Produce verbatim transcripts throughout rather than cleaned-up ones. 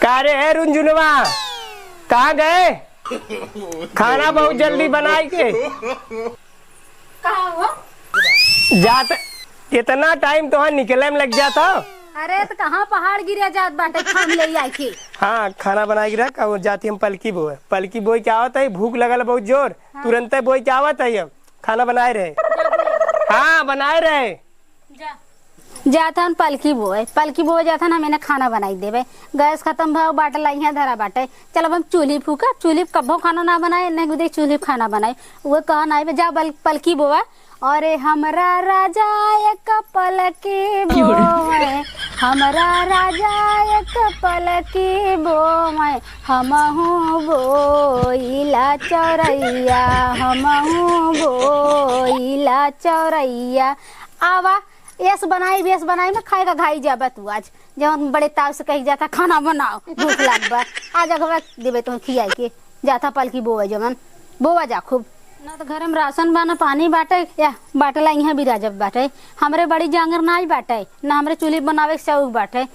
अरे हे रुनझुनवा, कहाँ गए? खाना बहुत जल्दी बनाई के। कहाँ हो? जात, इतना टाइम तोहार निकले में लग जात हो। अरे, त कहाँ पहाड़ गिरे जात बाटे खान ले आए के? हाँ, खाना बनाए के रख, और जाती हम पलकी बोए। पलकी बोए के आवत है, भूख लगल बहुत जोर, हाँ। तुरंते बोए के आवत है, अब खाना बनाए रहे। हाँ, बनाए रहे। जा। जात हन पलकी बोए, पलकी बोए जात हन, हम इन्हें खाना बनाई देबे। गैस खत्म भा बाटला इहाँ धरा बाटे। चल, अब हम चूल्ही फूका, चूल्ही पे कब्बो खाना ना बनाए, नहीं गुदे चूल्ही पे खाना बनाए। वो कहा ना आइबे, जा बल-, पलकी बोआ। अरे हमरा राजा एक पलकी बोए, हमरा राजा एक पलकी बोए, हमहू बोइला चौरैया, हमहू बोइला चौरैया। आवा, एस बनाई, बेस बनाई में खाए का घाई जाबा तू आज। जवन बड़े ताव से कही जाता, "खाना बनाओ, भूख लाग बा।" आज अगवा देबे तो खियाई के। जाता पलकी बोवा जवन, बोवा जा खूब। ना तो घर में राशन बा, ना पानी बाटे, या बाटला इहाँ बिराजब बाटे। हमरे बड़ी जांगर नाई बाटे, ना हमरे चूल्ही बनावे के शौक बाटे।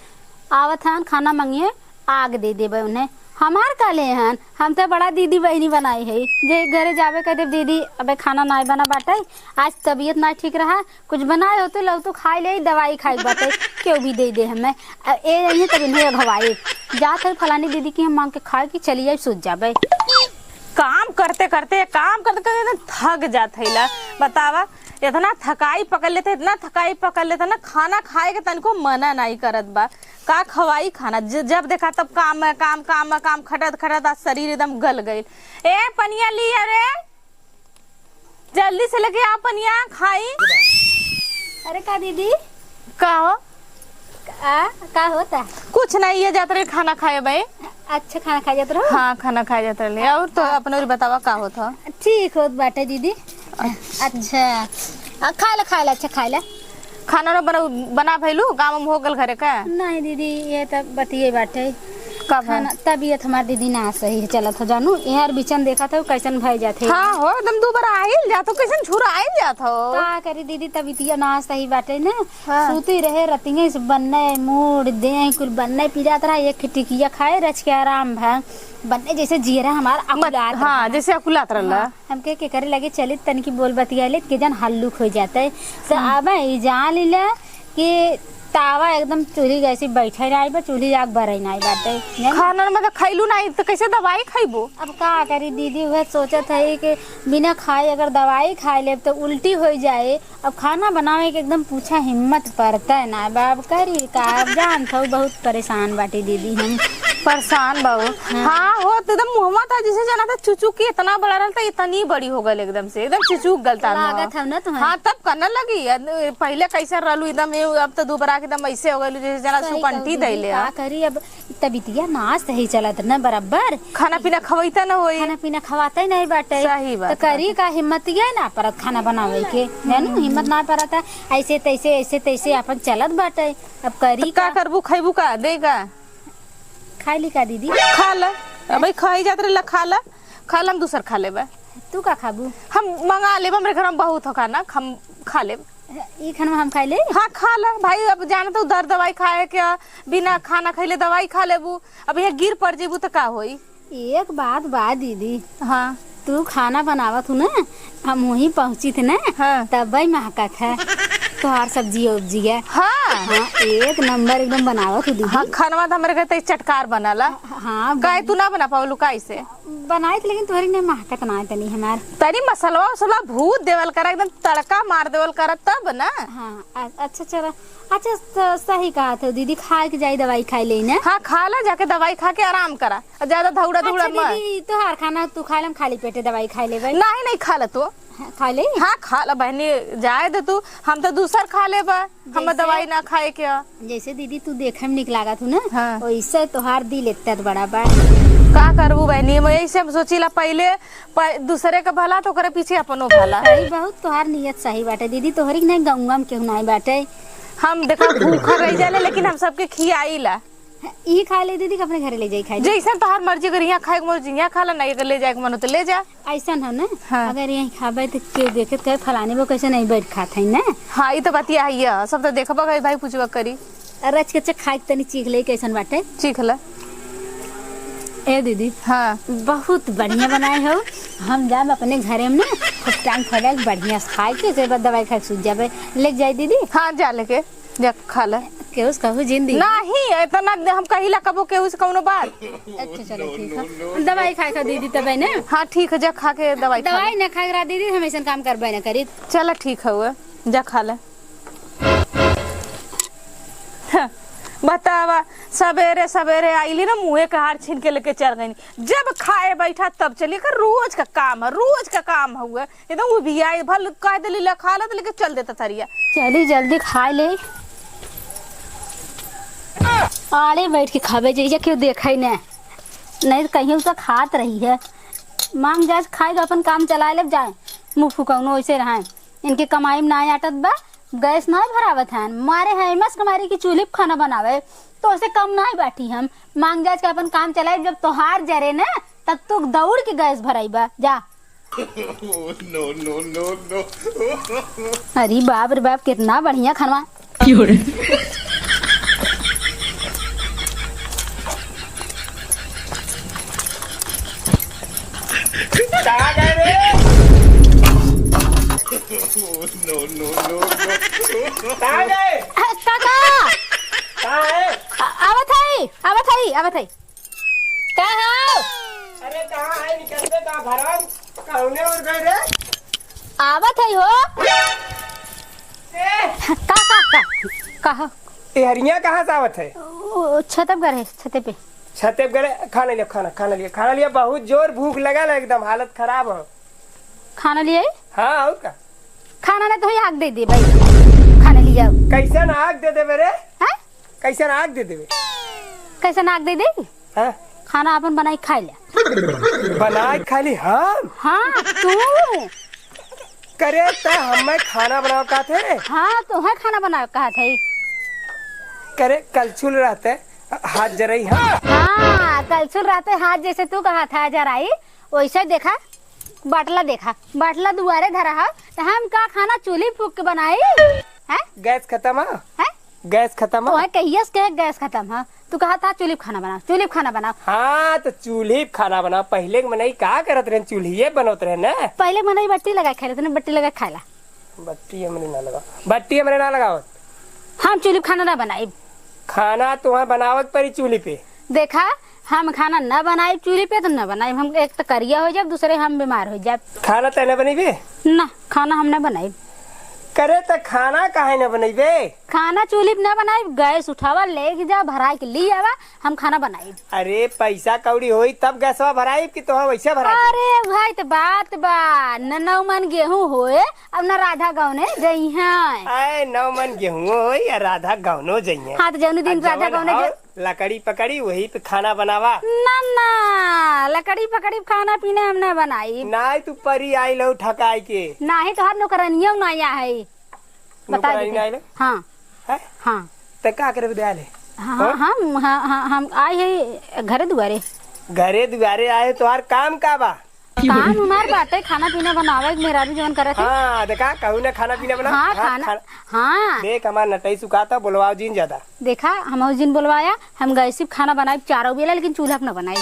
आवत हन खाना मंगिए, आग दे देबे उन्हें। हमार का ले हन, हम तो बड़ा दीदी बहिनी बनाई है। जे घरे जाबे कह देब, "दीदी, अबे खाना नाई बना बाटे, आज तबीयत नाई ठीक रहा, कुछ बनाए हो तो लव तो खाई ले, दवाई खाए के बाटे, केहू भी दे दे हमें।" अ, ए, यहीं तब इन्हें अघवाए। जात है फलानी दीदी की हम मांग के खाए कि चली जाए, सूत जाबे। काम करते करते, काम करते करते ना थक जात है ला। बतावा, इतना थकाई पकड़ लेते, इतना थकाई पकड़ लेते ना, खाना खाए के तनिको मना नाई करत बा। का खवाई खाना? ज-, जब देखा तब काम में काम, काम में काम, खटत खटत आज शरीर एकदम गल गइल। ए, पनिया ली, अरे जल्दी से लेके आ पनिया, खाई। अरे का दीदी? का हो? आ, का होता? कुछ नहीं, ये जात रहे खाना खाए बे। अच्छा, खाना खाए जात रहो? हाँ, खाना खाए जात रहे। और तो अपने और बतावा का होत ह? ठीक होत बाटे दीदी। अच्छा। अच्छा। आ, खा ले, खा ले, अच्छा, खा ले। खाना ना बना, बना भइलू? काम वाम हो गल घरे का? नहीं दीदी, ये तो बतिये बाटे। का भा? खाना, तबीयत हमार दीदी ना सही है, चलत हो जानू। यार बिचन देखत हो कैसन भय जात है। हाँ हो, एकदम दुबराइल जात हो, कैसन झुराइल जात हो। का करी दीदी, तबीयतिया ना सही बाटे ना। हाँ। सूती रहे रतिये से बन्ने मूड़ देह कुल बन्ने पिरात रहा, एक टिकिया खाए रच के आराम भा। बन्ने जैसे जियरा हमार मत-, अकुलात हाँ, रहा। जैसे अकुलात रहला। हाँ, हमके के करे लगे चलित तनिकी बोल बतिया लेत के जन हल्लुक हो जाते। तो हम्म। अब ई जान लीला कि तावा एकदम चूल्ही जैसी बैठे नाई बा, चूल्ही आग बरई नाई बाटे। जान? खाना में तो खैलू नाई, तो कैसे दवाई खैबू? अब का करी दीदी, उहे सोचत है कि बिना खाए अगर दवाई खाए लेब तो उल्टी हो जाए। अब खाना बनावे के एकदम पूछा हिम्मत परता है ना बाब, करी का? अब जानत हो बहुत परेशान बाटी दीदी हम। परेशान बाबू। हाँ। हाँ हो, तो एकदम मुहम्मा था जिसे जाना था चुचुक की इतना बड़ा रहल था, इतनी बड़ी हो गल एकदम से, एकदम चुचुक गल था लागत मुहम्मा। है ना तुम्हें? हाँ, तब करने लगी। अद-, पहले कैसे रहलू एकदम, ये अब तो दुबरा के एकदम ऐसे हो गलू जैसे जना सही सुकंठी कहू दीदी, दैले का है। करी अब तबितिया नास ही चलत न बराबर। खाना पीना खवैता न होई। खाना पीना खवाते नहीं बाटे। सही बात तो करी बाटे। का हिम्मत ये ना परत खाना बनावे के, है नु? हिम्मत ना परत है। ऐसे तैसे, ऐसे तैसे अपन चलत बाटे। अब करी तो का का? करबू, खैबू का? दे का? खाई ली का दीदी? खा ल। अबे खाई जात रहला, खा ल। खा ल, हम दूसर खा लेबे। तू का खाबू? हम मंगा लेब, हमरे घर में बहुत हो खाना, हम खा लेब। ई खाना हम खाई ले? हाँ, खा ल भाई, अब जाना तो दर दवाई खाए के, बिना खाना खैले दवाई खा लेबू, अब यहाँ गिर पड़ जेबू तो का होई? एक बात बा दीदी। हाँ। तू खाना बनावत हूँ ना, हम वहीं पहुँची थे ना, हाँ। तब भाई महकत है तोहार सब्जी उब्जी है। हाँ। हाँ, एक नंबर एकदम बनावत हूँ दीदी। हाँ, खानवा तो हमरे घर तो चटकार बनाला। हाँ, काहे बन- तू ना बना पावलू, काहे से? बनाई थी, लेकिन तोहरी ने महकत ना है तनी हमार। तनी मसलवा उसलवा भूत देवल करा, एकदम तड़का मार देवल करा तब ना। हाँ, अ-, अच्छा चला। अच्छा, स-, सही कहा थे दीदी, खाए के जाई दवाई खाई ले ना। हाँ, खा ला, जाके दवाई खा के आराम करा, ज्यादा धौड़ा धौड़ा अच्छा मत। दीदी, तोहार खाना तू खा ले, हम खाली पेटे दवाई खाई लेबे। नहीं, नहीं, खा ला तू। हाँ, खा ले। हाँ, खा ला बहनी, जाए दे तू, हम तो दूसर खा लेबे, हम जैसे दवाई ना खाए के। जैसे दीदी तू देखे में निक लागत हूँ ना, हाँ। वैसे तोहार दिल इतना बड़ा बा। का करबू बहनी, हम यही से हम सोचीला पहले प-, दूसरे के भला तो ओकरे पीछे अपनो भला। सही, बहुत तोहार नियत सही बाटे दीदी, तोहरी के नहीं गौवा में केहू नहीं बाटे। हम देखा भूखा रह जाले, लेकिन हम सबके खियाईला। ई खा ले दीदी, के अपने घरे ले जाई खाई। जैसन तोहार मर्जी, अगर यहाँ खाए के मर्जी यहाँ खा ला, नहीं अगर ले जाए के मन हो तो ले जा। ऐसन है ना? हाँ। अगर यहीं खाबे तो केहू देखे तो कहे, "फलानी बो कैसे नहीं बैठ खात है ना?" हाँ, ई तो बतिया है, ये सब तो देखबा करी, भाई पूछबा करी। अरे, रच के चख खाए के तनी चीख ले, कैसन बाटे? चीख ला। ए दीदी, हाँ। बहुत बढ़िया बनाए हो। हम जाब अपने घरे में ना, खूब टांग फैला के बढ़िया से खाए के, ओकरे बाद दवाई खाए के सूत जाबे। लेके जाई दीदी? हाँ, जा लेके, जा खा ले। केहू से कहू जिन दीदी? नहीं, इतना हम कहिला कबो केहू से कौनो बात। अच्छा, चलो ठीक है। दवाई खाए का दीदी तबे ना? हाँ, ठीक है, जा खा के दवाई खा ले। दवाई ना खाए के रहा दीदी, हम ऐसन काम करबे ना करी। चला ठीक है, जा खा ले। बतावा, सबेरे सबेरे आइली ना, मुँहे के हार छीन के लेके चल गई। जब खाए बैठा तब चली, कर रोज का काम है, रोज का काम हउए। एकदम उबियाई, भल कह देली ले खा ला, तो लेके चल देता थरिया। चली जल्दी खाए ले। आड़े बैठ के खाबे, जैसे केहू देखे न, नहीं तो कहीं उसे खात रही है। मांग जाए खाए तो अपन काम चलाए ले जाए, मुँह फुकौनो ऐसे रहे। इनके कमाई में ना आटत बा, गैस ना भरावत है, मारे हैं मस कमारी की चूल्ही पे खाना बनावे, तो उसे कम ना बाटी हम। मांग जाए के अपन काम चलाए, जब तोहार जरे न, तब तू दौड़ के गैस भराई बा, जा। No, no, no, no। अरे बाप रे बाप, कितना बढ़िया खानवा। कहाँ गए रे? No, no, no, no। कहाँ गए? काका! कहाँ है? आ-, आवत है, आवत है, आवत है। कहाँ हो? अरे कहाँ है, निकलते का भरम? कौने ओर गए रे? आवत है हो। ए! का, का, का? कहा? ए हरिया कहाँ से आवत है? ओ, छते पे गए, छते पे। छते पे गए, खाना लिया, खाना, खाना लिया, खाना लिया, बहुत जोर भूख लगा ला, एकदम हालत खराब हो। खाना लिया? हाँ, और का? खाना ना तो ही आग दे दे भाई, खाना लिया। कैसन आग दे देबे रे? हैं? कैसन आग दे देबे? कैसन आग दे दे? हाँ? खाना अपन बनाई खाई ले। बनाई खाई ली हम? हाँ, तू। करे त हमें खाना बनाओ कहत है? हाँ, तोहे खाना बनाओ कहत है। करे कलछुल रहते हाथ जरई हम। हाँ, कलछुल रहते हाथ जैसे तू कहत है जराई, वैसे देखा, बाटला देखा, बाटला दुआरे धरा है, तो हम का खाना चूल्ही फूक के बनाई? हैं? गैस खत्म है? हैं? गैस खत्म है? तोहे कहियस के गैस खत्म है? तू कहत हा चूल्ही पे खाना बनाओ, चूल्ही पे खाना बनाओ। हाँ, तो चूल्ही पे खाना बनाओ। पहिले के मनई का करत रहन, चूल्हिए बनत रहन ना। पहिले मनई बट्टी लगा खाए लेते, बट्टी लगा खाए ला। बट्टी हमरे ना लगाओ, बट्टी हमरे ना लगाओ। हम चूल्ही पे खाना ना बनाई। खाना तोहे बनावे के पड़ी चूल्ही पे। देखा, हम खाना ना बनाई चूल्ही पे तो ना बनाई। हम एक तो करिया हो जाब, दूसरे हम बीमार हो जाब। खाना तै ना बनइबे? ना, खाना हम ना बनाई। करे त खाना काहे ना बनइबे? खाना चूल्ही पे ना बनाई, गैस उठावा, लेके जा, भराई के ली आवा, हम खाना बनाई। अरे पैसा कौड़ी होई तब गैसवा भराई कि तोहा वैसे भराई? अरे भाई त बात बा, न नौ मन गेहूं होए, अब न राधा गौने जइहें। आए नौ मन गेहूं होई या राधा गौनो जइहें। हाँ, त जौनु दिन आ राधा जवन गौने हौ, जे- लकड़ी पकड़ी वही पे खाना बनावा। ना, ना, लकड़ी पकड़ी खाना पीना हम ना बनाई। नाई तू परी आइल हो ठकाई के। नाही तोहार नौकरनियो ना आया है। बता नौकरानी देते। ना आइल? हाँ। हैं? हाँ। त का करे बदे आइल है? हाँ, हाँ? हाँ, हम, हाँ, हाँ, हम आए है घरे दुआरे। घरे दुआरे आए, तोहार काम का बा? काम हमार बाटे खाना पीना बनावे के, मेहरारू जवन करत है। हाँ, देखा, कहू ना खाना पीना बना। हाँ, हाँ, खाना, खाना। हाँ। देख, हमार नटई सुखाता, बोलवाओ जिन ज्यादा। देखा, हम उस दिन बोलवाया, हम गैस पे खाना बनाई चारों बेला, लेकिन चूल्हा पे ना बनाई।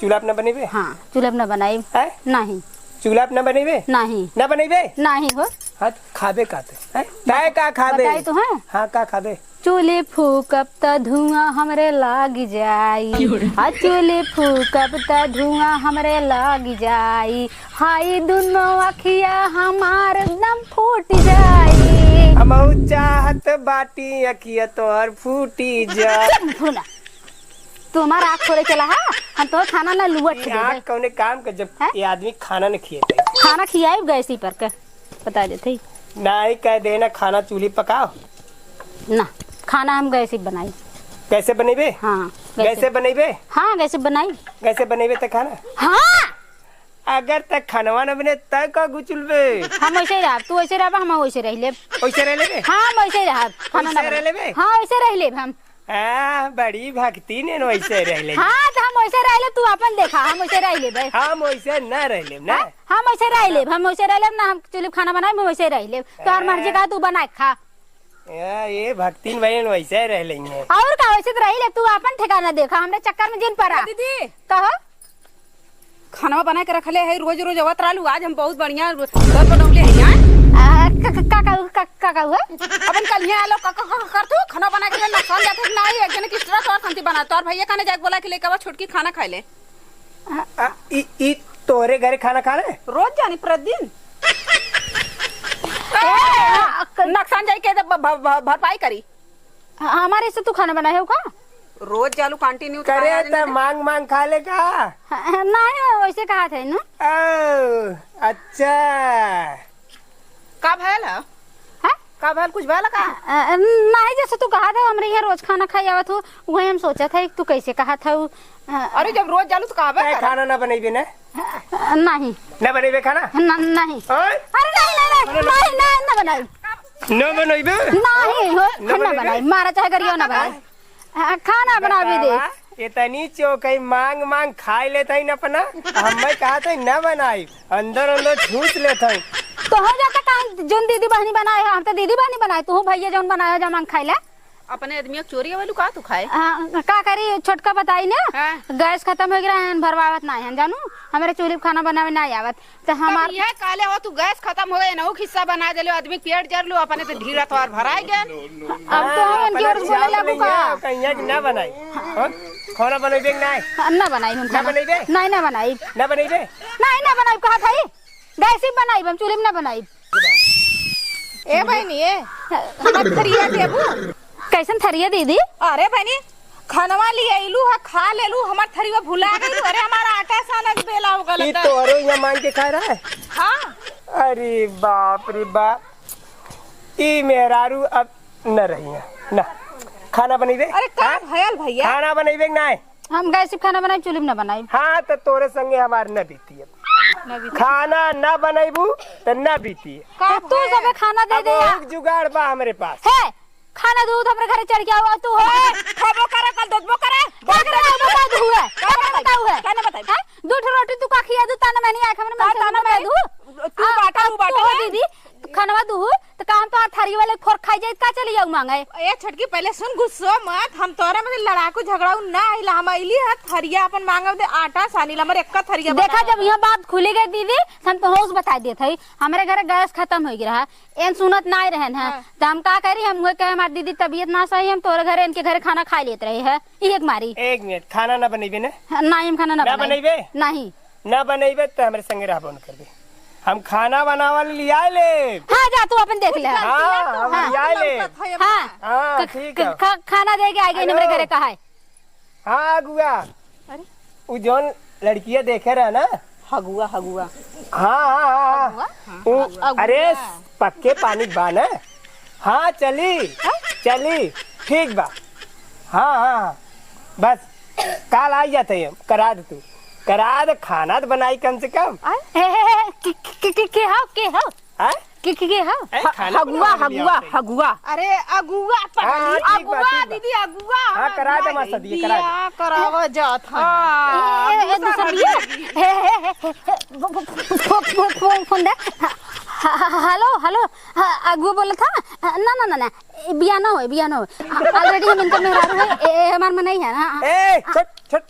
चूल्हा पे ना बनेबे? हाँ, चूल्हा पे ना बनाई। हैं? नहीं। चूल्हा पे ना बनेबे? नहीं। ना बनेबे? नहीं हो। हाँ, तो खाबे का ते? हैं? तय का खाबे? बताई तो हैं? हाँ, का खाबे? चूल्ही फूकब त धुआं हमरे लाग जाई। क्यों रे? आ चूल्ही फूकब त धुआं हमरे लाग जाई। हाय दुनो अखिया हमार दम फूट जाई। हमहू चाहत बाटी अखिया तोहर फूटी जा। चुप, फूला। तू हमार आँख फोड़े चला हा? हम तोहर खाना ना लुअट ई के देबे। आँख कौने काम के जब हैं? ये आदमी खाना न खिएते? खाना खियाई गैस ही पर के। बता देते ही। नाही कह देना खाना चूल्ही पकाओ। ना, खाना हम गैस ही बनाई। गैसे बनेबे? हाँ, गैसे। गैसे बनेबे? हाँ, गैसे बनाई। गैसे बनेबे त खाना? हाँ। अगर त खानवा न बने त का गुचुलबे? हम वैसे ही रहब, तू वैसे रहबा, हम वैसे रह लेब। वैसे रह लेबे? हाँ, हम वैसे ही रहब, खाना ना वैसे रह बने। लेबे? हाँ, वैसे रह लेब हम। हाँ, बड़ी भक्ति ने न वैसे रह लेबे। हाँ, त हम वैसे रह लेब, तू अपन देखा, हम वैसे रह लेबे। हम वैसे न रह लेब ना। हाँ, हम वैसे रह लेब, हम वैसे रह लेब ना, हम चूल्ही खाना बनाई, हम वैसे रह लेब। तोहर मर्जी हाँ। का तू बना के खा। या, ये भक्तिन बहिन वैसे रह लेंगे। और का, वैसे तो रही ले, तू आपन ठिकाना देखा, हमरे चक्कर में जिन पड़ा। दीदी। कहो। खानवा बना के रखले है, रोज रोज आवत रहलू, आज हम बहुत बढ़िया दर बनौले है यार। आ, का, का, का, का, का, का हुआ? अपन कल यहाँ आलो, का, का, का, का कर तू? खाना बना के नुकसान जाते कि नहीं, एक जने की stress और शांति बना। तोर भैया खाने जाके बोला कि लेके आवा छोटकी खाना खाए ले। आ, ई, ई तोरे घरे खाना खा ले? रोज जानी प्रतिदिन। ए, नुकसान जाई के भ-, भ-, भ-, भरपाई करी। ह-, हमारे से तू खाना बनाए हो का? रोज जालू continue करे खाना त नहीं मांग मांग खा ले का? ह-, नहीं, वैसे कहा थे ना। ओ, अच्छा। का भयल है? हैं? का भयल, कुछ भयल का? अ, अ, नहीं, जैसे तू कहा था, हमरे यहाँ रोज खाना खाई आवत हो, वही हम सोचा था, तू कैसे कहा था, अ, अरे, जब रोज जालू तो कहबे ए, करे। खाना ना बनइबे ना? अ, नहीं। ना बनइबे खाना? न-, नहीं। ओए? अरे, नहीं, नहीं, नहीं, नहीं, नहीं, ना बनाई। ना बनइबे? नहीं, हो, ना ना बनइबे? बनाई, मारा चाहे गरियो ना बनाई। हाँ, खाना बनावे दे। बतावा, इतनी चोखई मांग मांग खाए लेत हईन अपना, हमें कहत हई न बनाई, अंदर अंदर ठूस लेत हई। तो हो जाता काम, जोन दीदी बहनी बनाए हो, हम तो दीदी बहनी बनाए, तू भैया जोन बनाए हो, जा मांग खाए ला। अपने आदमी के चोरी आवेलू का तू खाए? हाँ, का करी, छोटका बताई ना, हाँ। गैस खतम हो गया है, भरवावत ना है, जानू, हमारे चूल्हे पे खाना बनावे ना आवत। त तब हमार इहे कहले हो, तू गैस खतम हो गए, एनहू खिस्सा बना देले, आदमी के पेट जर लो, अपने तो ढीरा तोहार भराई गए। अब तो हम इनकी ओर से बोले लागू का? कहिया कि ना बनाई? हाँ? खाना बनइबे कि नाय? हाँ, ना बनाई हम ना खाना। बनइबे? नहीं, ना बनाई। ना बनइबे? नहीं, ना बनाई, कहा था ही। गैस ही बनाई, हम चूल्हे में ना बनाई। ए बहनी, ए, हमार थरिया देबू? कैसन थरिया दीदी? अरे बहनी, खनवा लियाइलू ह, खा लेलू, हमार थरिया भुला गइलू। अरे, हमार आटा सानक बेला हो गल ई त। तोहरो यहाँ मांग के खाए रहे? हाँ। अरे बाप रे बाप, ई मेहरारू अब न रही है ना। खाना बनइबे? अरे, का हाँ? भयल भैया? खाना बनइबे कि नाय? हम गैस पे खाना बनाई, चूल्हे में ना बनाई। हाँ, त तोरे संगे हमार न बीती अब। न बीती। खाना न बनइबू त न बीती। का तो तू भैया? सबे खाना दे अब दे या? बहुत जुगाड़ बा हमरे पास। हे, खाना दूध हमरे घरे चढ़ के आओ, तू हो। ए, खाबो करे, कल दूधबो करे। का करे, बता दू है। का करे, बता दू है। का ना बताई? हैं? दू ठो रोटी तू का खिया दू, ताना मैंने आँख हमरे का मन से ताना बता मैं? दू। तू आ, बाटा, आ, तू तू बाटा हो ना। दीदी, खानवा दू, तो का हम तो थारी वाले फोर खाई जाई, का चली जाऊ मांगे? ए छोटकी, पहले सुन, गुस्सो मत, हम तोरा में लड़ाकू झगड़ाऊ ना आइला, हम आइली है थरिया अपन मांगब दे, आटा सानी ला, हमर एक्का थरिया देखा, बना जब दे। यह बात खुली गई दीदी, हम तो होश बता देत हई, हमरे घरे गैस खतम हो गया है, एन सुनत नाय रहन है। हाँ। त हम का करी, हम उहे कहे, "हमार दीदी तबीयत ना सही, हम तोरे घरे, इनके घरे खाना खाई लेत रहे है, इहे के मारी।" एक मिनट, खाना ना बनइबे ना? हाँ, नहीं, हम खाना ना ना बनाई। बनइबे? नहीं। ना बनइबे त हमरे संगे रहबो न करबे। हम खाना बनावल लिया ले। हाँ, जा, तू अपन देख ले। हाँ, हम हाँ। लिया ले। हाँ। हाँ, क-, ठीक क-, है। ख-, खाना दे के आ गई हेलो। हमरे घरे, कहा है? हाँ, अगुआ। अरे? उ जौन लड़किया देखे रहे ना? हगुआ, हगुआ। हाँ, हाँ, हाँ, हाँ। हगुआ? उ, हाँ, अरे, हगुआ। पक्के पानी बा ना? हाँ, चली। हाँ? चली। ठीक बा। हाँ, हाँ, हाँ। बस, काल आ जाते हैं, करा दे तू। करा दे, खाना तो बनाई कम से कम। आय? हे, हे, हे, के, के, के, के हो, के हो? आय? के, के, के हो? ए, ह-, खाना हगुआ, बनावे हगुआ, लिया हगुआ। अरे, अगुआ, हाँ, हाँ, ठीक बा, अगुआ, ठीक बा। दीदी, अगुआ, हाँ, करा दे, अगुआ, मासा दिए, करा दे। बियाह करावा जात है। हाँ, ए, ए, ए, दूसरा दूसरा बियाह। हे, हे, हे, हे, हे, फो-, फो-, फो-, फो-, फोन दे। ह-, ह-, ह-, हेलो, हेलो, ह-, अगुआ बोलत ह? ना, ना, ना, ना, ए, बियाह ना होए, बियाह ना होए। Already हम इनकर मेहरारू है, ए, ए, हमार मनई है, हाँ, हाँ। ए, छोट, छोट।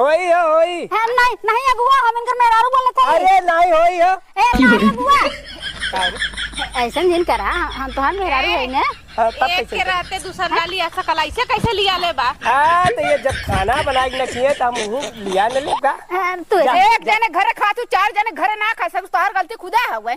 होई हो, होई। हम नहीं, नहीं अगुआ, हम इनकर मेहरारू बोलत हई। अरे नहीं होई हो। ए, नहीं अगुआ। का रे? ऐसन जिन करा, हम तोहार मेहरारू हई ने। हाँ, तब एक कैसे के करी? रहते दूसर ना लिया सकल, ऐसे कैसे लिया ले बा? हाँ, तो ये जब खाना बनाए के न चाहिए, तो हम उहू लिया न ले का? हाँ, तू जा, एक जा। जने घरे खा, तू चार जने घरे ना खा सकू, तोहार गलती खुदा हवे।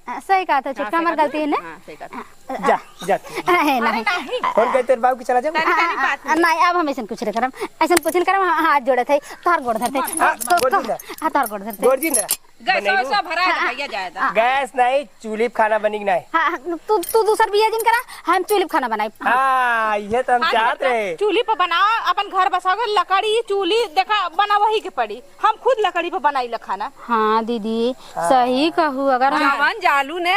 आ, सही कहा था, हाँ, छोटका सही हमार कहा गलती था। है ना? हाँ, सही कहा था। आ, जा, जा तू। आ, है, अरे नहीं। नहीं। फोन कर तेरे बाबू के चला जाओ। तनी, तनी आ, बात आ, नहीं। नहीं, अब हम ऐसन कुछ नहीं करम, ऐसन कुछ नहीं करम, हाँ, हाथ जोड़त है, तोहार गोड़ धरते। हाँ, तो, गोड़ तो, जिन दे। हाँ, तोहार गोड़ धरते। गोड़ जिन दे। गैस बनैबू? वैसा भरा हाँ, दे, भैया जाए दा। हाँ। गैस नहीं, चूल्ही पे खाना बनी कि नहीं? हाँ, हाँ, तू, तू दूसर बिया जिन करा, हम चूल्ही पे खाना बनाई। हाँ, ये तो हम हाँ, चाहत रहे। चूल्ही पे बनाओ, अपन घर बसाओगे, लकड़ी, चूल्ही, देखा, बना वही के पड़ी। हम खुद लकड़ी पे बनाई ला खाना। हाँ दीदी, हाँ। सही कहू, अगर हम जवन जालू ने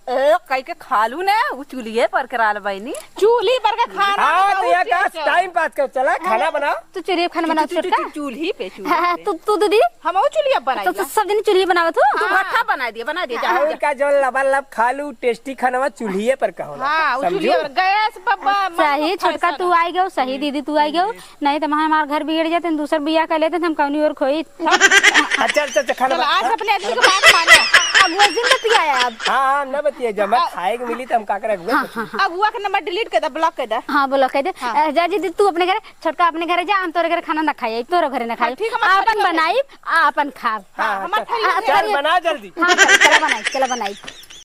ए, कई के खालू ने, उ चूल्हिए पर के राल बहिनी। चूल्ही पर के खाना हाँ, बनाओ, तो ये उठिए का चल। टाइम पास कर, चला, खाना बनाओ। तू चूल्ही पे खाना बनाओ, चू-, चू-, छोटका। चू-, चूल्ही पे, चूल्ही हाँ, हाँ, पे। तू, तू दीदी? हम वो चूल्ही अब बनाई तो, तो ला। सब दिन चूल्ही बनावत हो? तू हाँ। भट्ठा बना दिए, बना दिए, जा, और जा। का, जो लबालब खालू, टेस्टी खाना चूल्हिए पर का होला। हाँ, वो समझू? चूल्हिए पर, गैस पर, ब-, सही, मन छोटका, फैशन तू है। आई गयो, सही, दीदी, तू आई गयो। नहीं तो हमार घर बिगड़ जाते, दूसर बियाह कर लेते, हम कौनी और खोई। अच्छा, अच्छा, अच्छा, खाना चलो, बना। आज अपने आदमी के बात मानो। अब वो दिन बतियाया अब। हाँ, हाँ, ना बतिया, जब मैं आ, खाए के मिली, तो हम का करे, अगुआ हाँ, सोची। हाँ, हाँ। अगुआ के नंबर डिलीट कर दे, ब्लॉक कर दे। हाँ, ब्लॉक कर दे। हाँ। ए, जा जी, तू अपने घरे, छोटका अपने घरे जा, हम तोरे घरे खाना ना खाई, तोरे घरे ना हाँ, खाई। ठीक है, मैं आपन खाली हो बनाई, आपन खाब। हाँ, हाँ, हमार चल, थाली चल, में चल, दे। बना जल्दी। हाँ, चल, चला बनाई, चला बनाई।